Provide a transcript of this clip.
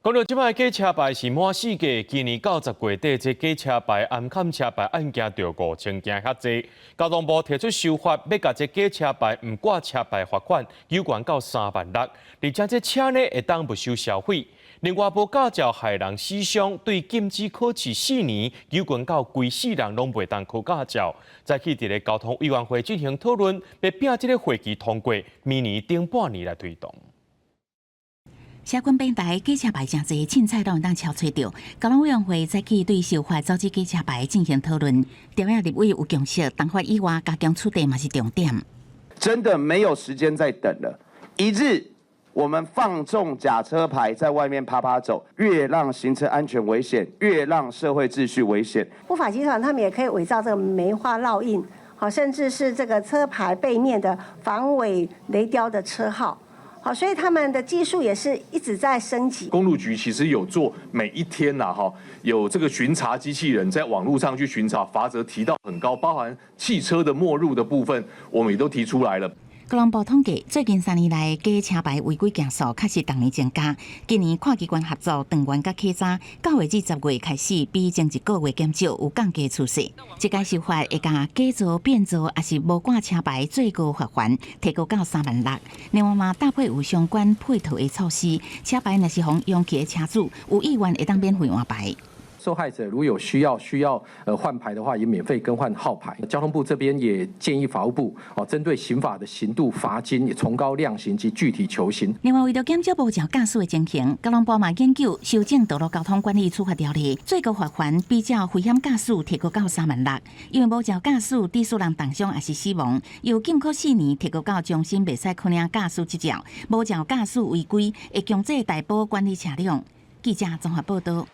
講到這擺假車牌是滿世界，今年到10月底，這假車牌、頷崁車牌案件就5000件遐濟。交通部提出修法，欲共這假車牌、毋掛車牌罰款，懸到3萬6，而且這車呢會當沒收銷毀。另外，無駕照害人死傷，對禁止考試4年，懸到規世人攏袂當考駕照。早起佇咧交通委員會進行討論，欲拼這個會期通過，明年頂半年來推動。社群平台假車牌誠濟，凊彩攏會當抄揣著。交通委員會早起對修法阻止假車牌進行討論，朝野立委有共識，重罰以外加強取締嘛是重點。真的沒有時間再等了，一日我們放縱假車牌在外面趴趴走，越讓行車安全危險，越讓社會秩序危險。不法集團他們也可以偽造這個梅花烙印，好，甚至是這個車牌背面的防偽雷雕的車號。好，所以他們的技術也是一直在升級。公路局其實有做每一天吶，哈，有這個巡查機器人在網路上去巡查，罰則提到很高，包含汽車的沒入的部分，我們也都提出來了。交通部統計，最近3年來假車牌違規件數確實逐年增加。今年跨機關合作，長遠佮客閘，九月至10月開始，比前一個月減少，有降低趨勢。這改修法會共假造、變造，抑是無掛車牌最高罰鍰提高到3萬6。另外嘛，搭配有相關配套的措施，車牌若是予用去的車主有意願會當免費換牌。受害者如有需要換牌的話，也免費更換號牌。交通部這邊也建議法務部哦，針對刑法的刑度罰金也從高量刑及具體求刑。另外，為著減少無照駕駛的情形，交通部嘛研究修正道路交通管理處罰條例，最高罰鍰比照危險駕駛提高到3萬6。因為無照駕駛致使人重傷抑是死亡，由禁考4年提高到終身袂使考領駕駛執照。無照駕駛違規會強制代保管理車輛。記者綜合報道。